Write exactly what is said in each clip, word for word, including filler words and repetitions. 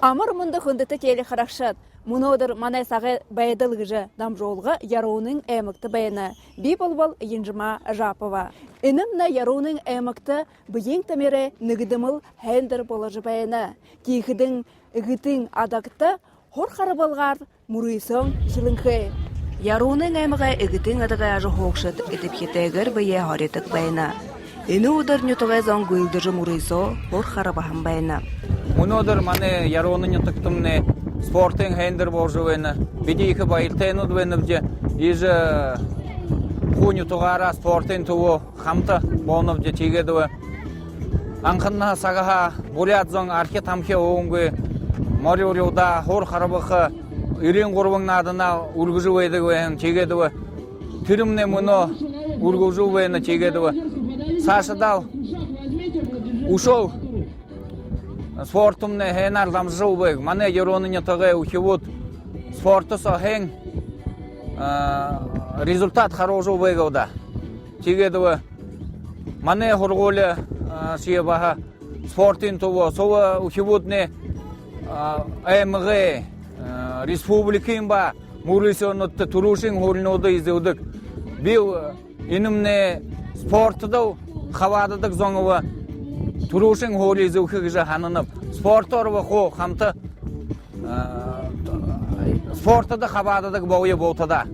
Амар мэндэ, хүндэтэ телехарагшад! Мүнөөдэр манай «Сагай байдал» гэжэ дамжуулга Яруунын аймагта байна. Би болбол Янжима Жапова. Энэмнай Яруунын аймагта бэеын тамирай нэгэдэмэл һайндэр боложо байна. Тиихэдэнь Эгэтын Адагта һур харбалгаар мүрысөөн эхилэнхэй. Яруунын аймагай Эгэтын Адагай ажаһуугшад эдэбхитэйгээр бэеэ һоридог байна. Энэ үдэр нютагай зон гүйлдэжэ мүрысөө, һур харбаһан байна. Мүнөөдэр манай Яруунын нютагтамнай спортын һайндэр боложо байна. Бидэ ехэ баяртайнууд байнабди. Иигэжэ хуу нютагаараа спортын түбөө хамта болонобди. Тиигээд лэ анханһаа сагһаа буряад зон архи тамхи ууһангүй, мори урилдаа, һур харбаха, эрын гурбан нааданаа үргэжэ байдаг байһан. Тиигээд лэ тэрэмнай мүнөө үргэлжэлжэ байна. Тиигээд лэ саашадаа үшөөл спортомнай һайнаар дамжажал байг. Манай Яруунын нютагай үхибүүд спорто соо һайн, а, результат харуулжал байг лэ даа. Тиигээд лэ манай һургуули, а, шье баһа спортын түбөө, соо үхибүүднай, а, аймагай, а, республикын ба мүрысөөнүүдтэ түрүүшын һууринуудые эзэлдэг. Би, а, энэмнай спортодо хабаададаг зон лэ түрүүшын һуури эзэлхэ гэжэ һананаб. Спортоор лэ хуу хамта, а, спортодо хабаададаг болоё бултадаа.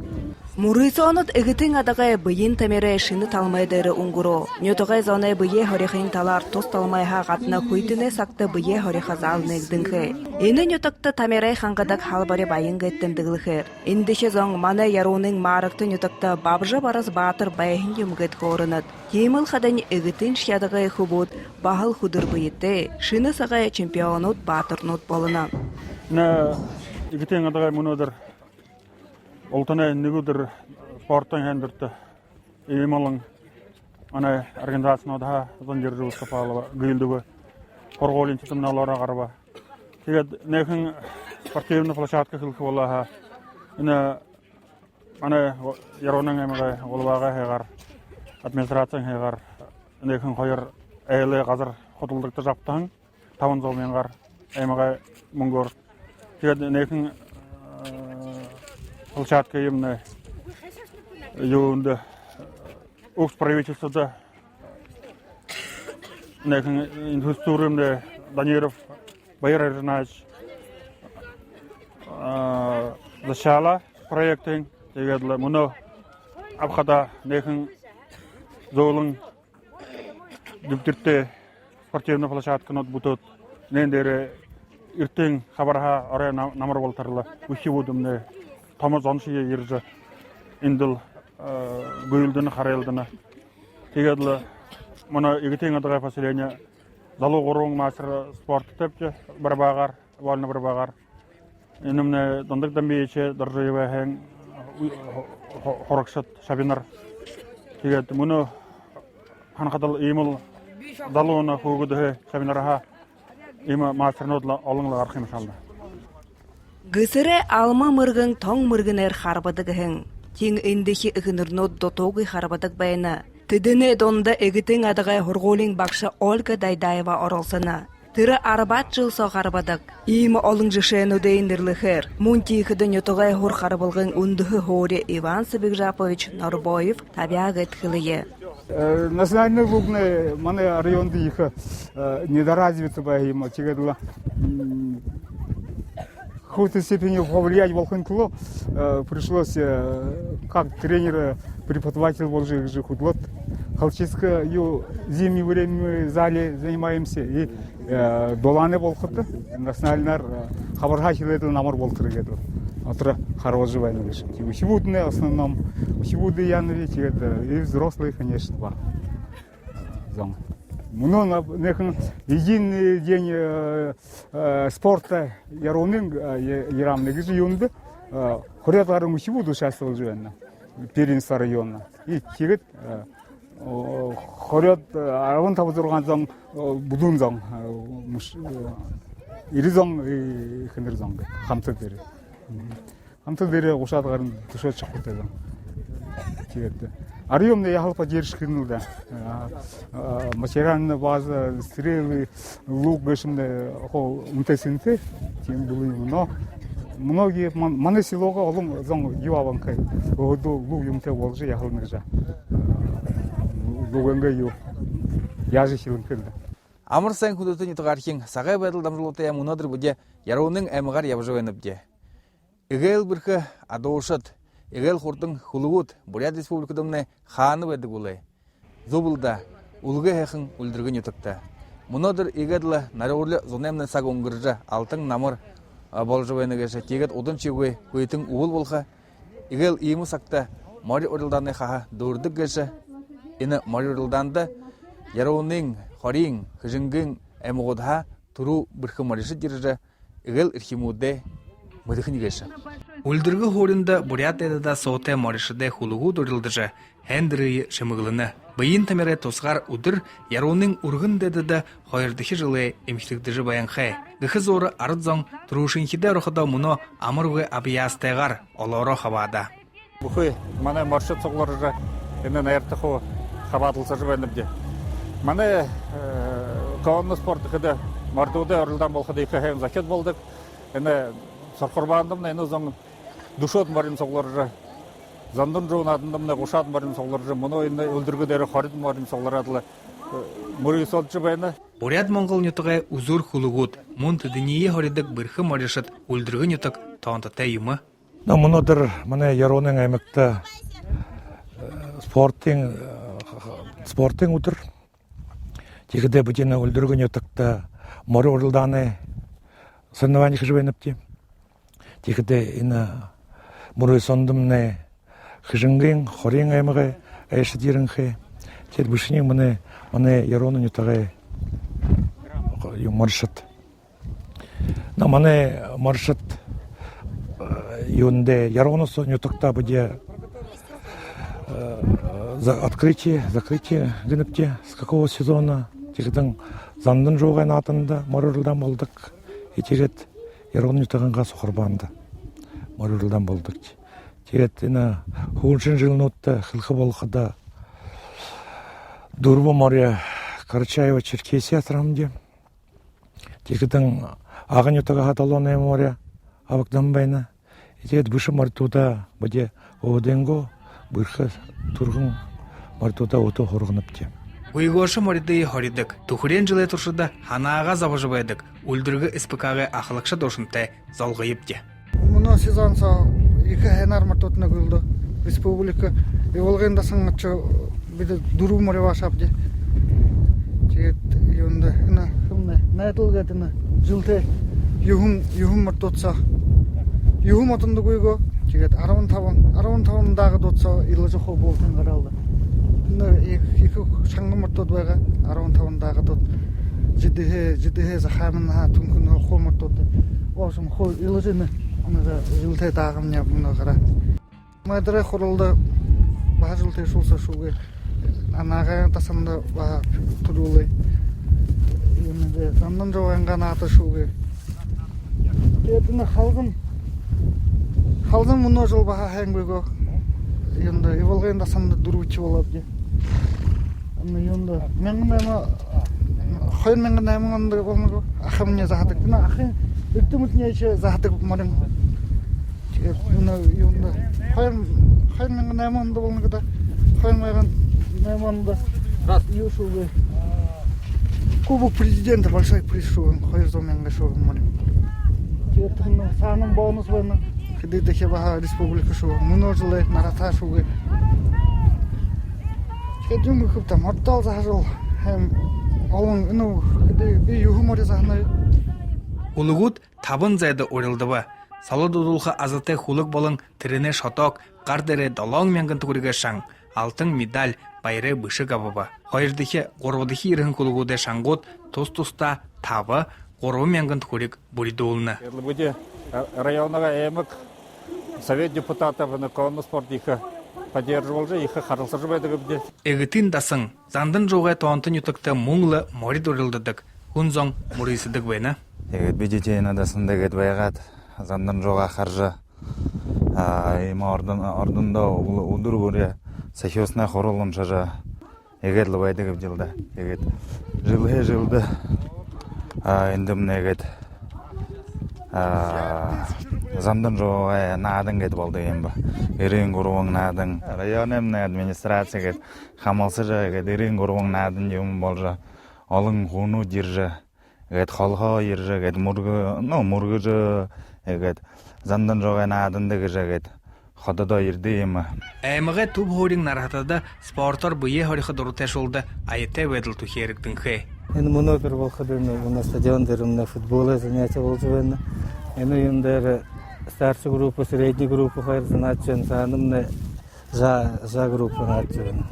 Мүрысөөнүүд Эгэтын Адагай бэеын тамирай шэнэ талмай дээрэ үнгэрөө. Нютагай зоной бэеэ һорихын талаар тус талмайһаа гадна хүйтэнэй сагта бэеэ һориха зал нээгдэнхэй. Энэ нютагта тамирай хангадаг һалбари баян гээд тэмдэглэхээр. Эндэхи зон манай Яруунын Маарагта нютагта Бабжа-Барас баатар байһан юм гээд хөөрэнэд. Тиимэл хадань Эгэтын Адагай хүбүүд баһал хүдэр бэетэй, шэнэ сагай чемпионууд, баатарнууд болоно. Энэ Эгэтын Адагай мүнөөдэр бултанай нэгэ үдэр спортын һайндэртэ иимэ олон манай организацинуудһаа зон ерэжэ выступалаа, гүйлдэбэ. Һургуулиин тиимэ ноолоороо гараба. Тиигээд энэхэн спортивна площадка хэлэхэ болоо һаа, энэ манай Яруунын аймагай гулваагай һайгаар, администрациин һайгаар энэхэн хоёр айлай газар худалдагдажа абтаһан, табан зуун мянгаар аймагай мүнгөөр. Тиигээд энэхэн, э, площадка юумэнэй юундэ, үгс правительстводо энэхэн инфраструктурын Даниров Баир Эржинаевич, а, защищала проектын. Тиигээд лэ мүнөө абахада энэхэн зөөлэн дэбдэртэй спортивна площадканууд бүтөөд, энээн дээрэ эртын хабарһаа орой на-, намар болотор лэ үхибүүдэмнай томо зон шье ерэжэ, эндэл, э, гүйлдэнэ, харайлдана. Тиигээд лэ мүнөө Эгэтын Адагай поселение залуу гурбан мастер спорта табижа, борьбагаар, вольно борьбагаар. Энэмнай Дондог Дамбиевич Доржиевай һайн, ху-, ху-, һурагшад, шабинар. Тиигээд мүнөө һанахадал, иимэл залуунай хүүгэдһөө, шабинарһаа иимэ мастернууд лэ олон лэ гараха юм шалда. Гэсэрэй алма мэргэн тон мэргэнээр харбадаг һэн. Тиин эндэхи эхэнэрнүүд дутуугүй харбадаг байна. Тэдэнэй дунда Эгэтын Адагай һургуулиин багша Ольга Дайдаева оролсоно. Тэрэ арбаад жэл соо харбадаг. Иимэ олон жэшээнүүдые нэрлэхээр, мүн тиихэдэ нютагай һур харбалгын үндэһэ һуури Иван Сабигжапович Норбоев табяа гээд хэлэе. Э, национальный лугнай манай районда ехэ, э, недоразвитый байгаа юм. Тиигээд лэ, м, в какой-то степени повлиять болохын түлөө, э, пришлось, э, как тренер, преподаватель боложо, гэжэ хүдэлөөд, Халчиск, ю, зимнее время мы в зале занимаемся, и, э, дулаанай болоходо национальнаар, э, хабарһаа эхилээд лэ намар болотор гээд лэ отор харбажа байна гэжэ. Үхибүүднай основном, үхибүүд яана, тиигээд, э, и взрослые, конечно, ба. Зон. Мүнөө на-, энэхэн единый день, э, э, спорта Яруунын, э, е-, Ярамны гэжэ юундэ, э, хорёод гаран үхибүүд участвовалжа байна. Первенство района. И тиигээд, э, о, хорёод, э, арбан таба зургаан зон, э, бүдүүн зон, э, мүш-, э, эрэ зон, э, эхэнэр зон гээд хамта дээрээ. Мгм. Хамта дээрээ гушаад гаран, дүшөөд шахуутай зон. Тиигээд Арюун яһала поддержка хэнэл даа. А, а, материальная база, стрелы, лук гээшэмнай хуу үнэтэй сэнтэй. Тиимэ бэлэй юм. Но многие ман-, манай селогой олон зон юу абанхай. Өөһэдөө лук юумэтэй боложо яһална гэжэ. Лук энгээ юу. Яажа эхилэнхэй даа. Амар сайн, хүндэтэ нютагаархин! Сагай байдал дамжуулгатаяа мүнөөдэр бидэ Ярууны аймагаар ябажа байнабди. Эгээл бэрхэ адуушад, эгээл хурдан хүлэгүүд Буряад Республикадамнай хаана байдаг бэлэй? Зүб лэ даа, үлгы һайхан Үльдэргын нютагта. Мүнөөдэр иигээд лэ нарюурли зунаймнай саг үнгэржэ, алтан намар, а, боложо байна гээшэ. Тиигээд уданшьегүй хүйтэн үбэл болохо. Эгээл иимэ сагта мори урилдаанай хаһа дүүрэдэг гээшэ. Энэ мори урилдаанда Ярууны, Хориин, Хэжэнгын аймагуудһаа түрүү бэрхэ моришод ерэжэ, эгээл эрхимүүдээ мэдэхэнь гээшэ. Үльдэргын һууринда буряад дайдадаа суутай моришодой хүлэгүүд урилдажа, һайндэрые шэмэглэнэ. Бэеын тамирай тусгаар үдэр Ярууны үргэн дайдада хоёрдохи жэлээ эмхидхэгдэжэ байнхай. Гэхэ зуура арад зон түрүүшынхидээ ороходоо мүнөө амаргүй абьяастайгаар олоороо хабаадаа. Бүхы манай моришод сугларжа, энэ найрта хуу хабаадалсажа байнабди. Манай, э, конный спорт гэхэдэ, моридуудай урилдаан болоходо ехэ һайн зохид болодог. Энэ Сухарбаандамнай энэ зон дүшөөд морин сугларжа, Зандан Жуу наадандамнай гушаад морин сугларжа, мүнөө энэ Үльдэргэ дээрэ хорин морин суглараад лэ, э, мүрысөөжэ байна. Буряад-монгол нютагай үзүүр хүлэгүүд, мүн тэдэниие һоридог бэрхэ моришод Үльдэргын нютаг тоонтотой юм. Но мүнөөдэр манай Ярууны аймагта, э, спортын, э, спортын үдэр. Тиихэдэ бидэ энэ Үльдэргын нютагта мори урилдаанай соревновани хэжэ байнабди. Тиихэдэ энэ мүрысөөндэмнай Хэжэнгын, Хориин аймагай айлшад ерэнхэй. Тиигээд бэшэниинь манай, манай Ярууны нютагай юм моришод. Но манай моришод, э, юундэ, Ярууна соо нютагта бидэ, э, за-, открытие, закрытие гэнэбди скакового сезона. Тиихэдэнь Зандан Жуугай нааданда мори урилдаан болодог. И тиигээд Ярууна нютагайнгаа Сухарбаанда мори урилдаан болодог. Тиигээд энэ хүгшэн жэлнүүдтэ хэлэхэ болоходо, дүрбэ мори Карачаево-Черкесия асарһамди. Тиихэдэнь Агын нютагһаа долоон-найман мори абагдаһан байна. Тиигээд бэшэ моридуудаа бидэ өөһэдынгөө бэрхэ түргэн моридуудаа өөһэдөө һурганабди. Гүйгөөшэ моридые һоридог, түхэреэн жэлэй туршада һанаагаа зобожо байдаг Үльдэргын СПК-гай ахалагша дуушантай золгоёбди. Мүнөө сезон соо ехэ һайнаар моридууднай гүйлдөө. Республика Ивалгын дасан ошоо, бидэ дүрбэ мори абаашабди. Тиигээд юундэ, энэ хэмнэ, найдал гээд энэ жэлдээ юһэн, юһэн моридууд соо, юһэн модондо гүйгөө. Тиигээд арбан табан, арбан табан даагадууд соо илажа хуу бултан гараалда. Энэ ехэ, ехэ шанга моридууд байгаа, арбан табан даагадууд. Жэдэһээ, Жэдэһээ, Захааминһаа, Түнхэнһөө хуу моридууд. В общем, хуу илажа энэ, энэ жэлдээ даагамнай мүнөө гараа. Майдарай хуралда баһа жэлдээ шуулсаа шүүгээ. Анаагай дасанда баһа түрүүлээ. Юундэ, Зандан Жуугайнгаа наада шүүгээ. Тиигээд энэ Халзан, Халзан мүнөө жэл баһа һайн гүйгөө. Юундэ, Ивалгын дасанда дүрбэдэхи болообди. Ана юундэ, мянган найман, хоёр мянган найман ондо болоно гү, ахамни заһадаг. Тэрэ ахын эрдэмэтнай ши заһадаг морин. Тиигээд мүнөө юундэ, хоёр, хоёр мянган найман ондо болоно гү даа. Хоёр мянган найман ондо юу шүүгээ. Кубок президента, большой приз шүүгээ, хоёр зуун мянга шүүгээ морин. Тиигээд тэрэ саанань бонус байна. Хэдыдэхи баһа республика шүүгээ. Мүнөө жэлээ нараатаа шүүгээ. Тиигээд юун гэхэб даа, моридоол заһажал, һайн олон, энэ хэды, би юһэн мори заһанаб. Хүлэгүүд табан зайда урилдаба. Соло дуудуулха азатай хүлэг болон тэрэнэй шодог, гар дээрээ долоон мянган түхэригэй шан, алтан медаль, баярай бэшэг абаба. Хоёрдохи, гурбадахи ерэһэн хүлэгүүдэй шангууд тус тустаа таба, гурбан мянган түхэриг бүридүүлнэ. Бидэ, э, районогой аймаг совет депутатов, энэ конный спорт ехэ поддерживалжа, ехэ харалсажа байдагбди. Эгэтын дасан, Зандан Жуугай тоонто нютагта мүн лэ морид урилдадаг, хүн зон мүрысэдэг байна. Тиигээд бидэ тиинэ дасанда гээд байгаад, Зандан Жуугаа хаража, а, иимэ ордон, ордондо үл-, үдэр бүри сахюусанай хурал уншажа, иигээд лэ байдаг гээбди л даа. Иигээд жэлһээ жэлдэ, а, эндэмнай иигээд, а, Зандан Жугай наадан гээд болодог юм ба. Ерэн гурбан наадан. Районоймнай администраци гээд хамһалсажа, иигээд ерэн гурбан наадан юм болжо, олон хүнүүд ерэжэ, иигээд холоһоо ерэжэ, иигээд мүргэ-, ну, мүргэжэ, иигээд Зандан Жугай нааданда гэжэ иигээд хододоо ерэдэг юм. Аймагай түб һуурин нарһатада спортоор бэеэ һорихо дуратайшуулда аятай байдал түхеэрэгдэнхэй. Энэ мүнөөдэр болоходо энэ манай стадион дээрэмнай футболой занятие болжо байна. Энэ юун дээрэ старший группа, средний группа хоёр занятие байна. Саанамнай жа-, жа группа наадажа байна.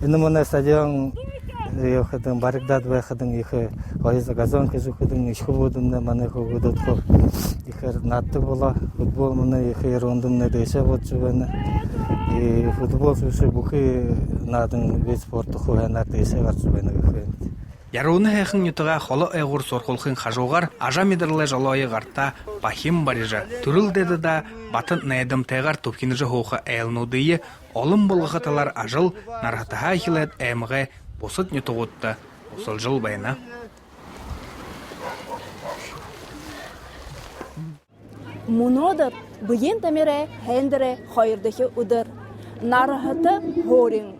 Энэ манай стадион, э, ябахадань, баригдаад байхадань ехэ гоё газон хэжэ үгэхэдэнь, ехэ хүбүүдэмнай, манай хүбүүд хуу ехээр наададаг болоо. Футбол манай ехэ Яруундамнай дээшээ бодожо байна. И футбол шүүшэ бүхы наадан вид спорта хуу һайнаар дээшээ гаража байна гэхэ юм. Ярууна һайхан нютагаа холо ойгуур суурхуулхын хажуугаар ажамидаралай жолоое гартаа бахим барижа, түрэл дайдадаа бата найдамтайгаар түбхинэжэ һууха айлнуудые олон болгохо талаар ажал нарһатаһаа эхилээд аймагай бусад нютагуудта бусалжал байна. Мүнөөдэр бэеын тамирай һайндэрэй хоёрдохи үдэр. Нарһата һуурин.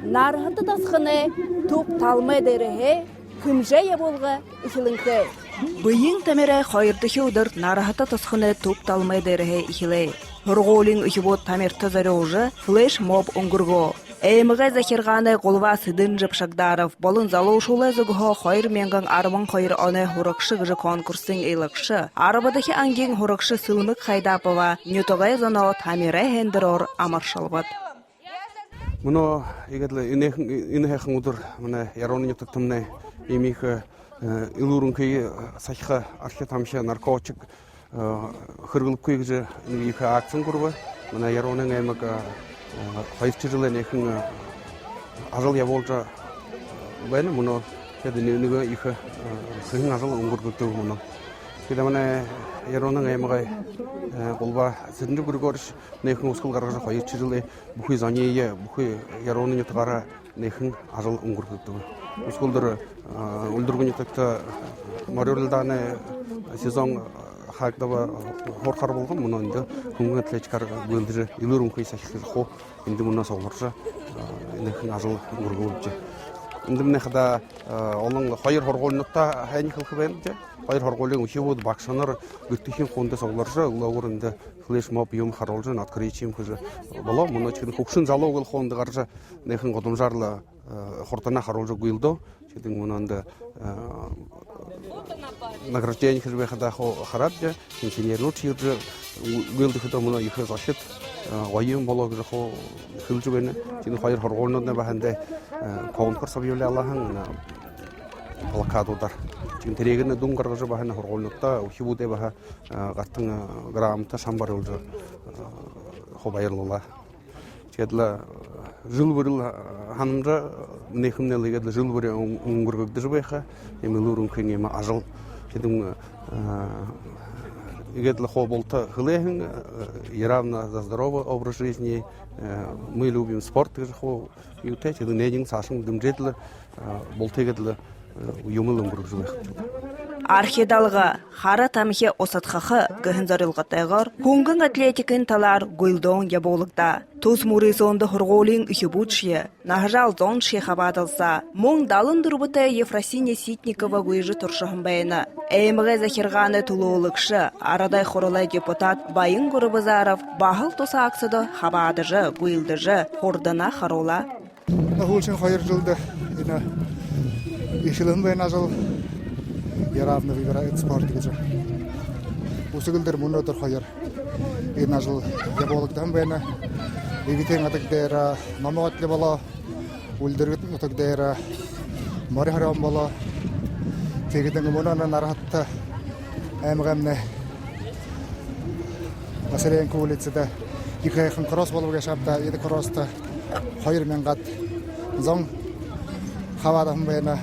Нарһата тосхоной түб талмай дээрэһээ хэмжээ ябуулга эхилэнхэй. Бэеын тамирай хоёрдохи үдэр Нарһата тосхоной түб талмай дээрэһээ эхилээ. Һургуулиин үхибүүд тамирта зорюулжа флешмоб үнгэргөө. Аймагай захиргаанай гулваа Сэдэн Жабшагдаров болон залуушуулай зүгһөө хоёр мянган арбан хоёр оной һурагша гэжэ конкурсын илагша, арбадахи ангиин һурагша Сэлмэг Хайдапова нютагай зоноо тамирай һайндэрөөр амаршалба. Мүнөө иигээд лэ энэ һайхан, энэ һайхан үдэр манай Ярууна нютагтамнай иимэ ехэ, э, элүүр энхые сахиха, архи тамхи, наркотик, э, хэрэглэхэгүй гэжэ нэгэ ехэ акци үнгэрбэ. Манай Ярууна аймаг, э, хоёрдохи жэлээ энэ һайхан, э, ажал ябуулжа байна. Мүнөө тиигээд нэгэ, нэгэ ехэ, э, һайхан ажал үнгэргэгдэбэ мүнөө. Тиигээд манай Ярууна аймагай, э, гулваа Сэдэн Жаб Григорьевич энэ һайхан үсэгэлые гаргажа, хоёрдохи жэлээ бүхы зониие, бүхы Ярууна нютагаараа энэ һайхан ажал үнгэргэгдэбэ. Үсэгэлдэр, а, Үльдэргын нютагта мори урилдаанай сезон хаагдаба, һуурхаар болгон, мүнөө эндэ хүнгэн атлетикаар гүйлдэжэ, элүүр энхые сахиха гэжэ хуу эндэ мүнөө сугларжа, а, энэ һайхан ажал үнгэргөө бэлэйбди. Эндэмнай хадаа, а, олон хоёр һургуулинуудта һайниие хэлэхэ байнабди. Хоёр һургуулиин үхибүүд, багшанар гэртэхин хуу эндэ сугларжа, үглөөгүүр эндэ флешмоб юумэ харуулжа, открытие юумэ хэжэ болоо. Мүнөө тиигээд хүгшэн залуу гэл хуу эндэ гаража, энэ һайхан гудамжаар лэ, э, хурданаа харуулжа гүйлдөө. Тиигээд мүнөө эндэ, э, награждение хэжэ байхадаа хуу хараад, пенсионернүүд ерэжэ гү-, гүйлдэхэдөө мүнөө ехэ зохид, э, гоё юм болоо гэжэ хуу хэлэжэ байна. Тиигээд хоёр һургуулинууднай баһа эндэ, э, конкурс объявлялаа һэн, э, плакатуудаар. Тиигээд тэрээгээрнь дүн гаргажа, баһа энэ һургуулинуудта, үхибүүдтэ баһа, э, гартан, э, грамота, шан бариулжа, э, хуу баярлуулаа. Тиигээд лэ, э, жэл бүри лэ, э, һанамжа, э, энэхэмнай лэ иигээд лэ жэл бүри үн-, үнгэргэгдэжэ байха, иимэ элүүр энхын иимэ ажал. Тиигээд, э, иигээд лэ хуу булта хэлээ һэн, э, «Ярууна за здоровый образ жизни», э, «Мы любим спорт» гэжэ хуу юутэй, тиигээд лэ энээниие саашань дэмжээд лэ, э, булта иигээд лэ, э, юумэл үнгэргэжэ байха. Архи далга, хара тамхи усадхаха гэһэн зорилготойгоор хүнгэн атлетикын талаар гүйлдөөн ябуулагдаа. Тус мүрысөө ондо һургуулиин үхибүүдшье, наһажаал зоншье хабаадалсаа. Мүн далан дүрбэтэй Ефросиния Ситникова гүйжэ туршаһан байна. Аймагай захиргаанай түлөөлэгшэ, арадай хуралай депутат Баян Гурбазаров баһал туса акцида хабаадажа, гүйлдэжэ, хурданаа харуулаа. Һүүлшын хоёр жэлдэ энэ эхилһэн байна ажал, «Ярууна выбирает спорт» гэжэ. Үсэгэлдэр мүнөөдэр хоёр энэ ажал ябуулагдаһан байна. Эгэтын адаг дээрэ номо адли болоо, Үльдэргэ нютаг дээрэ мори хорёон болоо. Тиигээд мүнөө Нарһата аймагаймнай Масаренко улицада ехэ һайхан кросс болоо гээшэ ааб даа. Эдэ кросста хоёр мянгаад зон хабаадаһан байна.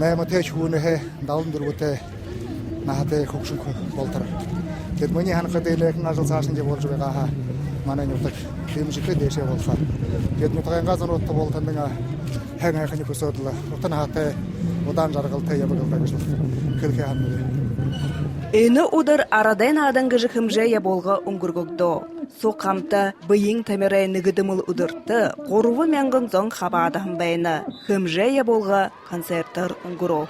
Найматай хүнһөө далан дүрбэтэй наһатай хүгшэн хүн болотор. Тиигээд минии һанахада, энэхэн ажал саашань ябуулжа байгаа һаа, Манай нютаг хэмжэхэ, дээшээ болохо. Тиигээд нютагайнгаа зонуудта болтон нэгэ һайн һайханиие хүсөөд лэ, ута наһатай, удаан жаргалтай ябаг лэ даа гэжэ хэлэхэ һананаб. Энэ үдэр арадай наадан гэжэ хэмжээ ябуулга үнгэргэгдөө. Суг хамта бэеын тамирай нэгэдэмэл үдэртэ гурбан мянган зон хабаадаһан байна. Хэмжээ ябуулга концертээр үнгэрөө.